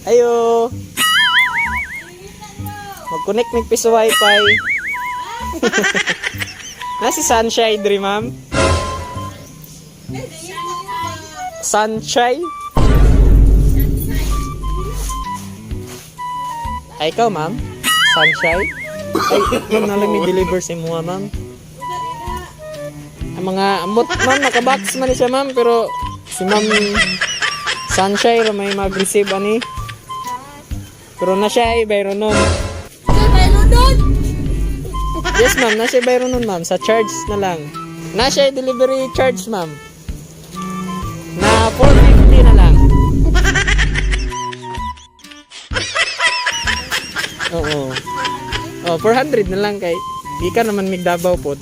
Ayo. Mag-connect mig piso wifi. Na si Sunshine diri, ma'am. Sunshine? Ay, ikaw, ma'am? Sunshine? Ay, ma'am, nalang may deliver sa imuha, ma'am. Ang mga amot, ma'am, nakabox man ni siya, ma'am, pero si ma'am Sunshine ra may mag-receive ani. Pero na siya ay bayro nun. Yes, ma'am, na siya bayro nun, ma'am. Sa charge na lang. Na siya ay delivery charge, ma'am. Na 450 na lang. Oo. Oh, 400 na lang kay di ka naman migdabaw po.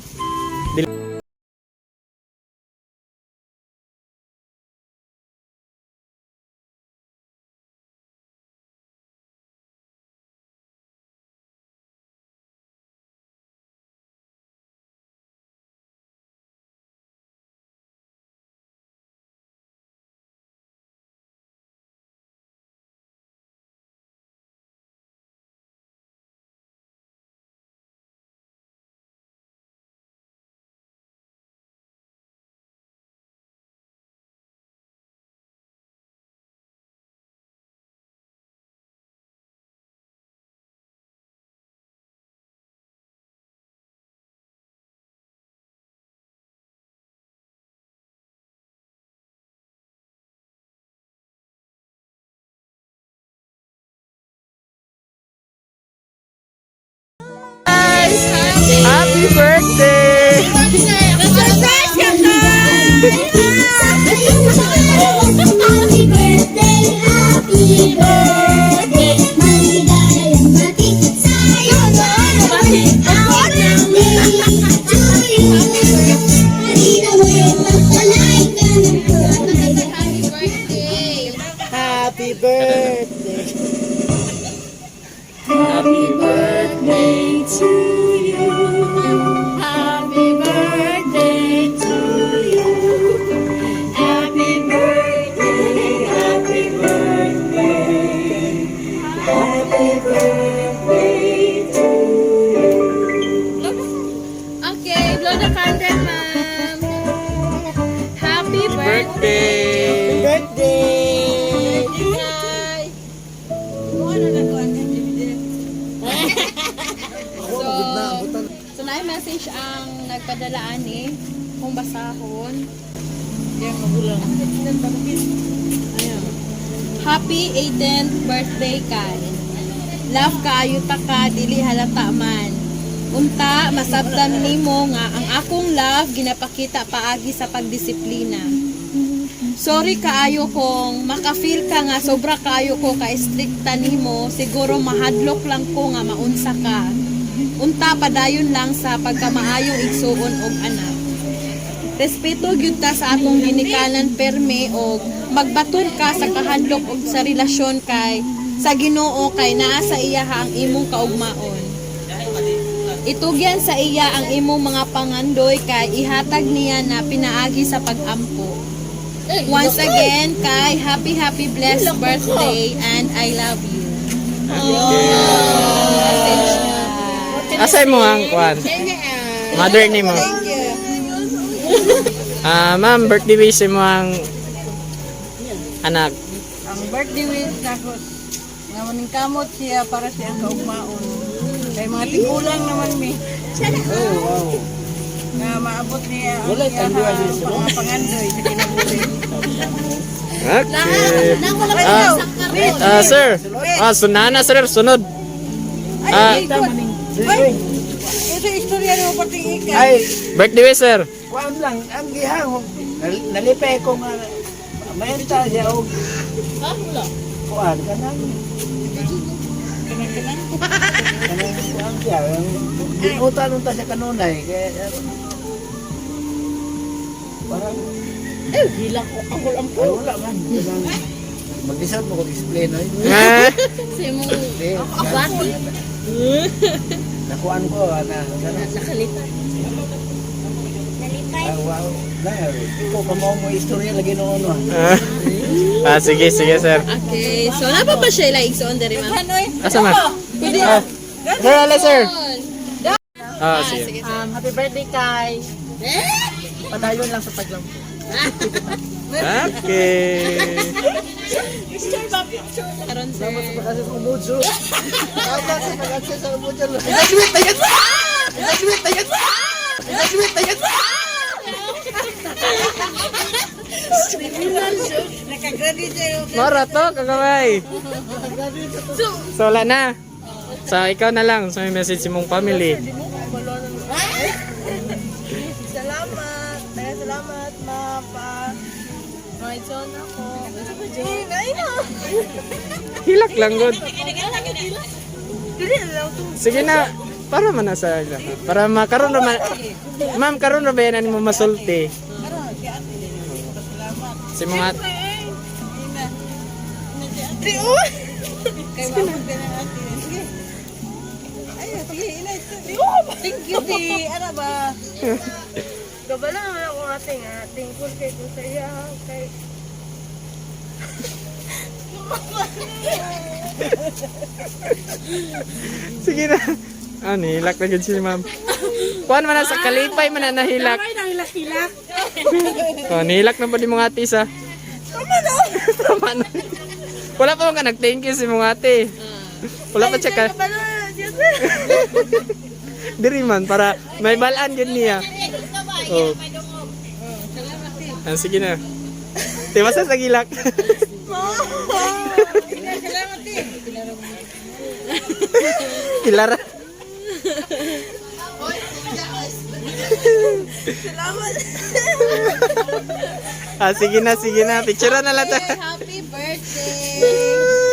Happy birthday! Surprise ka, Tay! Happy birthday, happy birthday. Maligayang bati sa'yo. Happy birthday to you. Halina mo yung magpalay ka ng Happy birthday! Happy birthday! Happy birthday to you. Happy birthday to you. Happy birthday, happy birthday. Happy birthday to you. Okay, blow the candle, ma'am. Happy birthday! Birthday! Birthday! Tay! So, so na message ang nagpadala ani kung basahon. Ayun. Happy 18th birthday kay. Love kaayo ta ka dili halata man. Unta masabtan nimo nga ang akong love ginapakita paagi sa pagdisiplina. Sorry kaayo kung maka-feel ka nga sobra kaayo ko ka strikta nimo, siguro mahadlok lang ko nga maunsa ka. Unta padayon lang sa pagkamaayong igsuon og anak. Respeto gyud ta sa atong ginikanan perme og magbaton ka sa kahadlok og sa relasyon kay sa Ginoo kay naa sa iya ha ang imong kaugmaon. Itugyan sa iya ang imong mga pangandoy kay ihatag niya na pinaagi sa pagampo. Once again, kay happy happy blessed birthday and I love you. Message niya. Asay mo ang kwan? Mother ni mo. Thank you. Ah, ma'am, birthday wish mo ang anak. Ang birthday wish nako nga maning kamot siya para siya ang kaugmaon. Kay mga tigulang naman mi. Nga maabot niya ang iya mga pangandoy sa kinabuhi. Okay. Ah, ah, sir. Ah, sunana sir, sunod. Ah, Ay, ito istorya mo pati ika. Ay, birthday wish, sir. kuan lang, ang gihang, nalipay ko nga, mayanta siya og kuan, kanang, kanang kuan siya, binutan unta siya kanunay, kaya, parang, eh, bilang ko, ako lang po. Ay, wala man, kanang, mag-decide mo kung explain, ay. Ah, Sa imong Hindi, Nakuan ko, ana, sana. nakalita. Nalipay. Ah, Wow. Na, ikaw pa mo mo istorya lagi noon. Ah. Ah, sige, sige, sir. Okay, so napa ba siya ila igsoon diri, ma'am? Asa man? Ah, sir, ala, sir. Ah, sige. Sige, sir. Happy birthday, Kai. Padayon lang sa paglampo. Okay. Karon, sir. Kasi sa umudzo. Tama sa pag-access sa umudzo. Nag-graduate na yan! Nag-graduate na yan! Nag-graduate na yan! Nakagraduate siya. Mora to, kakamay. So, wala na. So, ikaw na lang. So, may message si mong family. Salamat. Ay, salamat, ma, pa. Mga igsoon ako. Eh, ay na. Hilak lang, good. Dili na lang to. Sige na. Para man na sa para makaroon naman. Ma'am, karon ra ba yan mo masulti? Si mga Di, oh. Kay mama ka na ate. Sige. Ay, sige, inay. Di, oh. Thank you, di. Ano ba? Gabala naman ako ate nga. Thankful kay ko sa iya. Kay Sige na. Ah, nihilak na gud si ma'am. Kuan man na sa kalipay man na nahilak. Ay, nahilak-hilak. Oh, nihilak na ba di mga ate isa? Tama na. Tama na. Wala pa man ka nag-thank you si mga ate. Wala pa siya ka. Gabala na siya. Diri man para may balaan gud niya. Oh. Ah, sige na. Di ba sa gilak? Salamat, eh. Kilara. Salamat. Ah, sige na, sige na. Picture na lang ta. Happy birthday!